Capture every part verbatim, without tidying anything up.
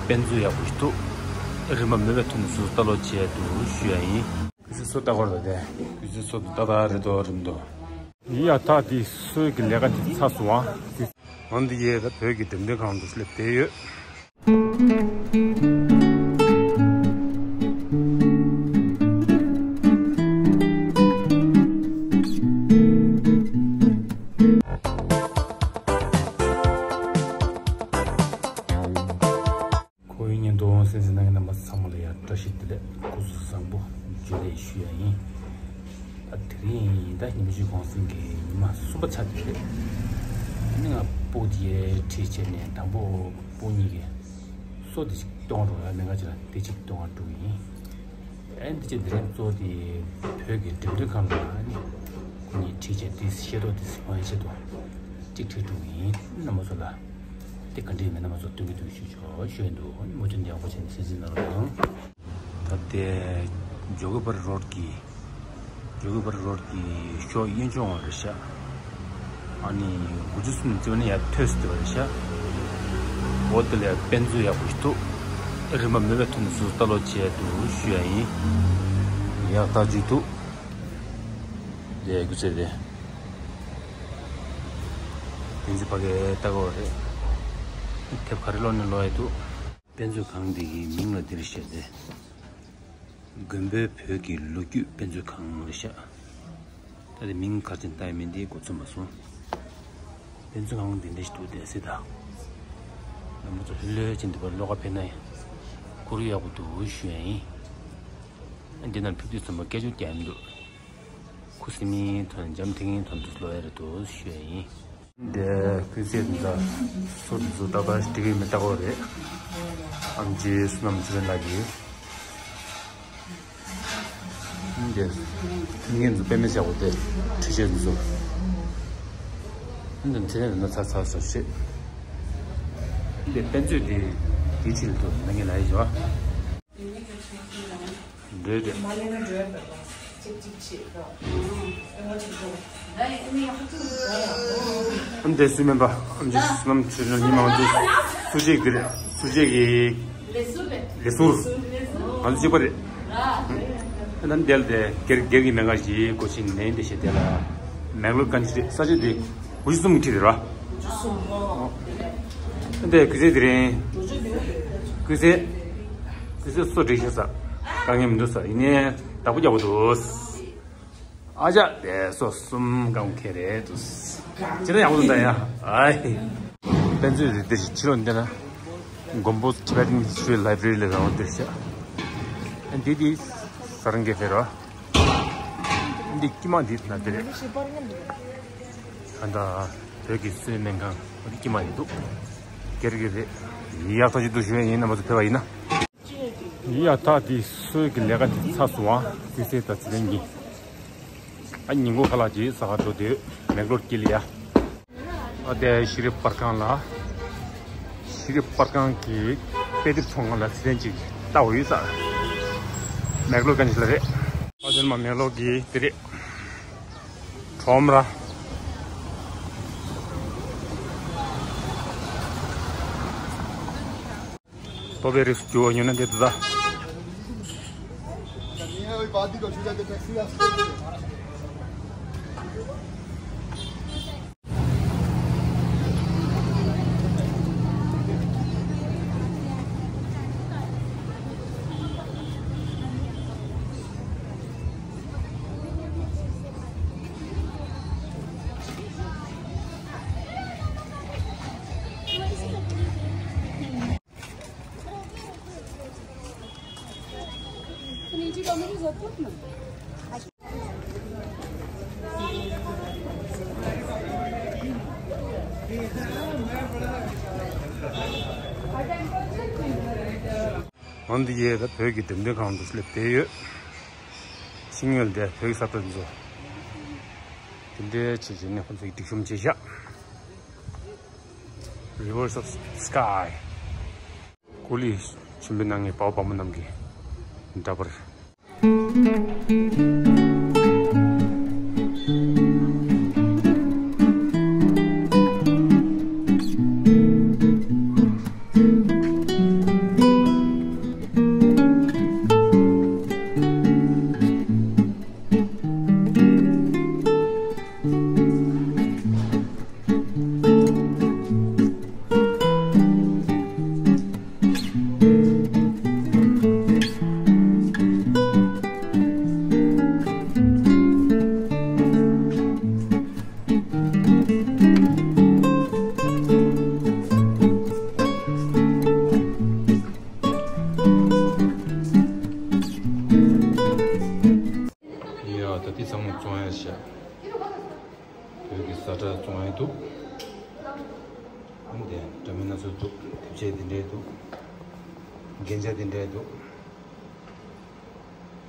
དཔེ་མཛོད་ཡག་པོ་ཞིག་འདུག་རིན་པ་མེད་པའི་ཐོག་ནས་སོ་སོ་ལྟ་ཀློག་བྱེད་ཡ་འདུག་ཞུ་ཡ་ཡིན། ཁུ་ཚུར་སོ་ལྟ་ཀློག་རེད་དེ། ཁུ་ཚུར་སོ་ལྟ་ལྟ་རེད་དོ་རིམ་དོ། ཡ་ད་དེ་སོའི་གི་ལས་ཀ་དེ་ཚར་སོང་ཨ། འོན་ཏེ་ཡས་ད་བོད་ཀྱི་འགྲེམས་སྟོན་ཁང་དུ་སླེབས་བསྡད་ཡོད། ཁོ་བོའི་བརྙན་ཐུང་གསན་གཟིགས་གནང་མཁན་རྣམ་པ་ཚང་མ་ལ་ཡང་བཀྲ་ཤིས་བདེ་ལེགས་སྐུ་གཟུགས་བཟང་པོ་བརྗོད་ལེགས་ཞུ་ཡ་ཡིན། ད་དེ་རིང་ད་ཉི་མ་བཞི་གུང་སེང་གི་ཉི་མ་གསུམ་པ་ཆགས་བསྡད་རེད། ཨ་ནི་ང་སྤུ་གུ་དེ་ཁྲིད་བྱས་ནས་དང་པོ་སྤུ་གུ་གཉིས་ཀྱི་སོ་དེ་ཅིག་གཏོང་རོགས་ཡ། མི་འགའ་ཅིག་ལ་དེ་ཅིག་གཏོང་བར་འགྲོ་གི་ཡིན། ཨ་ནི་དེ་ཅིག་དེ་རིང་གཙོ་བོ་དེ་བོད་ཀྱི་འགྲེམས་སྟོན་ཁང་ལ་ཨ་ནི་ཁོ་གཉིས་ཁྲིད་བྱས་དེ་ཤེས་རྟོགས་དེ་ཧོན་ཤེས་རྟོགས་ཅིག་ཁྲིད་འགྲོ་གི་ཡིན། རྣམ་པ་ཚོ་ལ་དེ་ག་འདྲས་མིན་རྣམ་པ་ཚོ་སྟོན་གི་འདུག་ཞུ་ཆོག་ཞུ་ཡ་འདུག་མུ་མཐུད་ཡག་པོ་བྱས་ནས་གསན་གཟིགས་གནང་རོགས་གནང་། ད་ལྟའི་ཇོ་ཀི་པར་རོཌ་ཀྱི་ཇོ་ཀི་པར་རོཌ་ཀྱི་ཕྱོགས་གཡས་ཕྱོགས་ལ་རེད་ཤག་ཨ་ནི་དགུ་བཅུ་གསུམ་བརྩིས་པ་ནི་ཡར་ཐོན་སྲིད་པ་རེད་ཤག་འོ་དེ་ལ་དཔེ་མཛོད་ཡག་པོ་ཞིག་འདུག་རིན་པ་མེད་པའི་ཐོག་ནས་སོ་སོ་ལྟ་ཀློག་བྱེད་ཡ་འདུག་ཞུ་ཡ་ཡིན། ཡག་ཐག་ཆོད་འདུག་དེ་སྐུ་ཚེ་དེ། དེ་ཚེ་ཕ་གིར་ལྟ་དགོས་རེད། དེབ་ག་རེ་ཀློག་ནས་ཀློག་ཡ་འདུག་དཔེ་མཛོད་ཁང་འདི་གི་མིང་ལ་འདིར་བཤད་དེ། མགོན་པོའི་བོད་ཀྱི་ལོ་རྒྱུས་དཔེ་མཛོད་ཁང་རེད་ཤག་ད་དེ་མིང་ག་རེ་བྱས་ནས་བཏགས་ཡོད་མེད་འདི་མགོ་ཚོད་མ་སོང་། དཔེ་མཛོད་ཁང་འདི་འདྲ་ཞིག་འདུག་བསྡད་སྲིད་ད། རྣམ་པ་ཚོ་ལྷོད་ལྷོད་བྱས་འདི་པར་ཀློག་ག་ཕེབས་ན་ཡང་ཁོར་ཡུག་ཡག་པོ་འདུག་ཞུ་ཡ་ཡིན། འདི་ནང་ཕེབས་དུས་ཙམ་པ་སྐད་ཅོར་རྒྱག་ཡ་མི་འདུག་ཁུ་སིམ་མེའི་ཐོག་ནས་འཇམ་ཐིང་ངེའི་ཐོག་ཏུ་ལོག་ཡ་རེད་འདུག་ཞུ་ཡ་ཡིན། འདི་ཁུ་ཚེ་འདི་འདྲ་སོ་འདི་ཚོ་ཏག་ཏག་ཞིག་སྒྲིག་གི་མི་ལྟ་གོ་རེད། ཨམ་ཆི་བསོད་ནམས་ཚེ་རིང་ལགས་ཀྱིས། འདི་ངན་ཚོ་དཔེ་མེད་བྱ་གོ་དེ་ཁྲི་ཆེན་ཚོ། འདི་ཚེ་རིང་འདི་ཚ་ཚ་སོ་ཤེས། འདི་དཔེ་མཛོད་འདི་འདི་ཕྱི་ལ་འདུག་ན་ངས་ལ་ཡི་བྱ། འདོད་དེ། མ་ལེན་ན་འགྲོ་ཡ་མེད་པ་གཅིག་གཅིག་བྱེད་དོ། ཨེ་ང་གཅིག་འགྲོ། ཨ་འདས་སུ་མེད་པ་ཨམ་ཆི་བསོད་ནམས་ཚེ་རིང་ཉི་མ་ང་ཚོ་སུ་ཅིག་འདིར་སུ་ཅིག་གི་ལས་ཟུར་ང་ཚོ་གཅིག་པ་རེད། ཨ་ནི་འདས་ལ་དེ་སྒེར་སྒེར་གྱི་མེད་ང་ཞིག་གོ་ཆེན་ནན་ཏེ་བྱེད་དེ་ལ་མེག་ལོར་གན་ཆི་རེད། ས་ཆ་དེ་དགུ་བཅུ་གསུམ་གྱི་ཁྲིད་དེ་ར། འདི་སྐུ་ཚེ་དེ་རིང་། སྐུ་ཚེ། སྐུ་ཚེ་སོ་འགྲིག་ཤག་ས། དཀའ་ངལ་མི་འདུག་ས་ཡིན་ནའི་བདག་པོ་རྒྱག་པོ་འདུག་ཨ་ཅག་དེ་སོ་གསུམ་གང་ཁེ་རེད་འདུག་ཅི་ལ་ཡག་པོ་འདུག་ད་ཡ། ཨའི། དཔེ་མཛོད་རེད་དེ་ཕྱི་ལོགས་འདི་ན། མགོན་པོ་Tibetan History Library ལ་རང་དེར་ཤག་འདི་དེ་ས་རང་གེ་ཕེ་ར། འདི་དཀྱིལ་མ་འདི་ན་དེ་རེད། ཨ་ད་བོད་ཀྱི་སྲོལ་སྨན་ཁང་འདི་དཀྱིལ་མ་ཡིན་འདུག་སྒེར་གྱི་རེད། ཡག་ཐག་ཆོད་འདུག་ཞུ་ཡ་ཡིན། རྣམ་པ་ཚོ་ཕེབས་པ་ཡིན་ན། ཡ་ད་དེ་སྲོལ་གྱི་ལས་ཀ་དེ་ཚར་སོང་ཨ། དེ་སྲས་ད་ཚེ་ལེན་གྱི། ཨ་ཉིན་གུང་ཁ་ལག་ཅིག་ཟ་ག་འགྲོ་དུས་མེག་ལོར་དཀྱིལ་ལ་ཡ། ཨ་དེ་ཤེས་རིག་པར་ཁང་ལ། ཤེས་རིག་པར་ཁང་གི་དཔེ་དེབ་ཚོང་ཁང་ལ་ཚེ་ལེན་ཅིག་ལྟ་འོ་ཡོད་ས། མེག་ལོར་གན་ཆི་ལ་རེད། ཨ་དེ་མ་མེག་ལོར་གི་དེ་རེད། ཁྲོམ་ར། སྟོབས་པའི་རིགས་སུ་གྱུར་པ་ཉོ་ན་འདི་ད། འོན་ཏེ་ཡས་ད་བོད་ཀྱི་འགྲེམས་སྟོན་ཁང་དུ་སླེབས་བསྡད་ཡོད། ཤིང་ཡོལ་འདི་བོད་ཀྱི་ས་ཐོ་འདི་ཚོ། དེ་འདྲའི་ཆེ་ཆེ་ནས་ཁོང་ཚོ་ཡི་སྒྲིག་གཤོམ་བྱས་ཤག Rivers of Sky། ཀུ་ལི་ཆེན་པོའི་ནང་གི་བ་བ་བ་མོ་རྣམས་ཀྱི་འདྲ་པར། འདྲ་བཙོང་ཡ་འདུག་འདི་འདྲ་མིན་སྣ་ཚོགས་འདུག་དེབ་ཆས་འདི་འདྲའི་འདུག་རྒྱན་ཆ་འདི་འདྲའི་འདུག་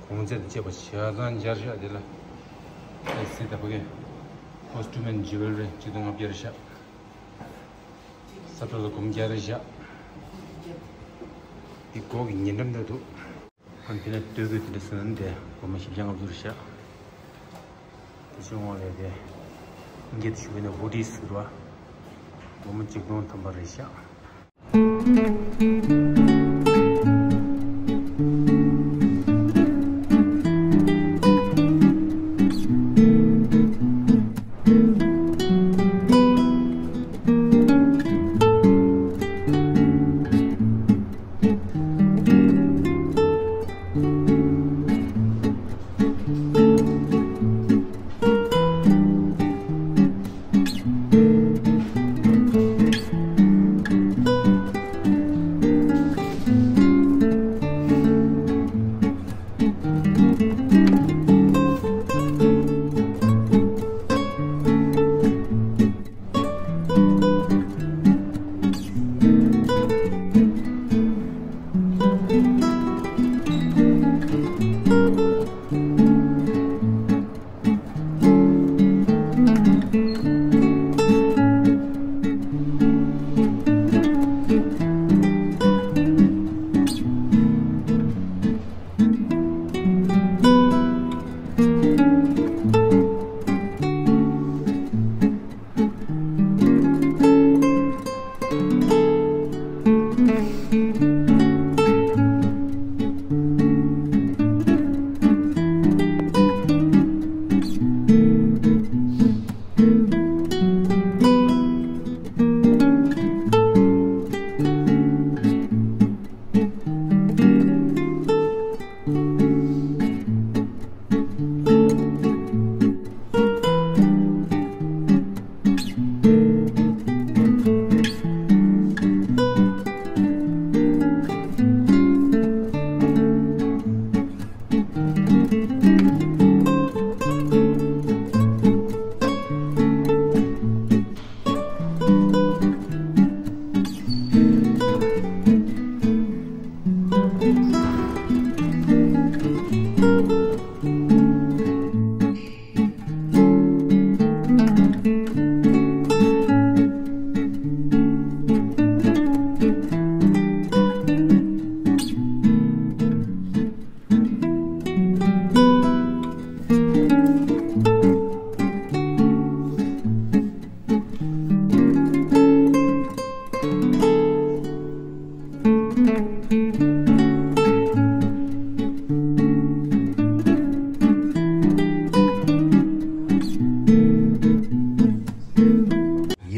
གོང་ཚད་དང་བཅས་པ་ཆ་ཚང་སྦྱར་བཞག་འདི་ལ། ཨེ་སི་དང་ཕ་གི་Costume and Jewelry གཅིག་སྟོང་ལྔ་བརྒྱ་རེ་བཞག་ས་ཁྲ་ལ་སྒོར་མོ་བརྒྱ་རེ་བཞག་འདི་སྒོ་གི་ཉེ་འགྲམ་འདྲ་འདུག་ཨ་འདི་ནས་སྟོད་གོས་འདི་འདྲ་ཟེར་ན་འདི་སྒོར་མོ་བཞི་བརྒྱ་ལྔ་བཅུ་རེ་བཞག་དེ་བྱུང་བ་ལས་དེ་ཨིན་སྐད་དུ་ཞུ་བ་ན་ཧུ་ཌི་ཟེར་བ། སྒོར་མོ་ཆིག་སྟོང་ཐམ་པ་རེ་བཞག་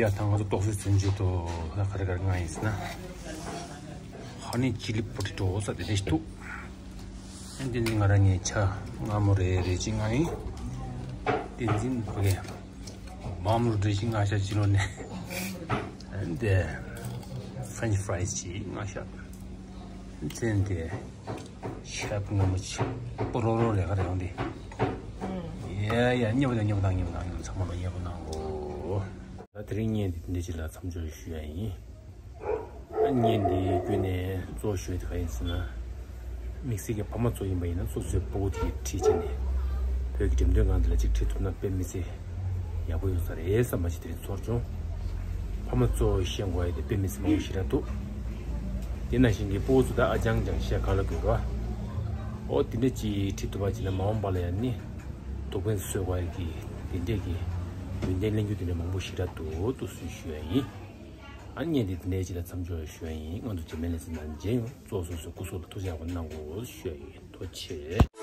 ཡ་ད་ང་ཚོ་ཏོག་ཙམ་ཚུན་ཆད་དུ་ལ་ག་རེ་ག་རེ་མངགས་ཡིན་ཟེར་ན། ཧ་ནི་ཅི་ལི་པོ་ཏེ་ཏོ་ཟེར་དེ་འདྲ་ཞིག་འདུག་ཨ་ནི་དེ་ནི་ང་རང་ངའི་ཆ་མངར་མོ་རེ་རེ་གཅིག་མངགས་ཡིན། དེ་འཛིན་ཕ་གི་མངར་མོ་རེ་གཅིག་མངགས་ཤག་ཕྱི་ལོགས་ནས། ཨ་ནི་དེ་French fries གཅིག་མངགས་ཤག་ཚན་དེ་ཤབ་ངོ་མ་ཆེ་པོ་རོ་རོ་རེ་ག་རེ་ཡོང་དེ། ཡ་ཡ་མཉེས་པོ་དང་མཉེས་པོ་དང་མཉེས་པོ་དང་མཉེས་པོ་ཚང་མ་ལ་མཉེས་པོ་གནང་གོ། ད་དེ་རིང་བརྙན་འདི་འདི་འདྲ་ཅིག་ལ་མཚམས་འཇོག་ཞུ་ཡ་ཡིན། ཨ་བརྙན་འདི་བརྒྱུད་ནས་གཙོ་བོ་ཞུ་ཡ་དེ་ག་ཡིན་ཟེར་ན། དམིགས་བསལ་གྱི་ཕ་མ་ཚོ་ཡིན་པ་ཡིན་ན་སོ་སོའི་སྤུ་གུ་དེ་ཁྲིད་བྱས་ནས་བོད་ཀྱི་འགྲེམས་སྟོན་ཁང་འདི་ལ་ཅིག་ཁྲིད་ཐུབ་ན་དཔེ་མི་སྲིད་ཡག་པོ་ཡོང་ས་རེད་བསམ་པ་ཞིག་དེ་རིང་ཚོར་བྱུང་། ཕ་མ་གཙོ་བོ་ཤེས་དགོས་ཡ་དེ་དཔེ་མི་སྲིད་མང་པོ་ཞེ་དྲག་འདུག་དེ་ནང་བཞིན་གྱི་སྤུ་གུ་ཚོ་ད་ཨ་ཅང་ཅང་བཤད་ག་ལ་དགོས་ར། ཨོ་དེ་འདྲ་ཅིག་ཁྲིད་ཐུབ་པ་བྱས་ན་མ་འོངས་པ་ལ་ཡང་ནི་དོགས་པ་བཟོ་དགོས་ཡ་གི་དེ་འདྲས་ཀྱི་ཡོན་ཏན་གླེང་རྒྱུ་དེ་འདྲ་མང་པོ་ཞེ་དྲག་འདུག་འདུག་སེ་ཞུ་ཡ་ཡིན། ཨ་ནི་བརྙན་འདི་འདི་འདྲའི་ཅིག་ལ་མཚམས་འཇོག་ཞུ་ཡ་ཡིན། ང་ཚོ་རྗེས་མའི་ལེ་ཚན་ནང་མཇལ་ཡོང་། གཙོ་བོ་སོ་སོའི་སྐུ་གཟུགས་ལ་ཐུགས་ཅག་པོ་གནང་དགོས་ཞུ་ཡ་ཡིན། ཐུགས་རྗེ་ཆེ།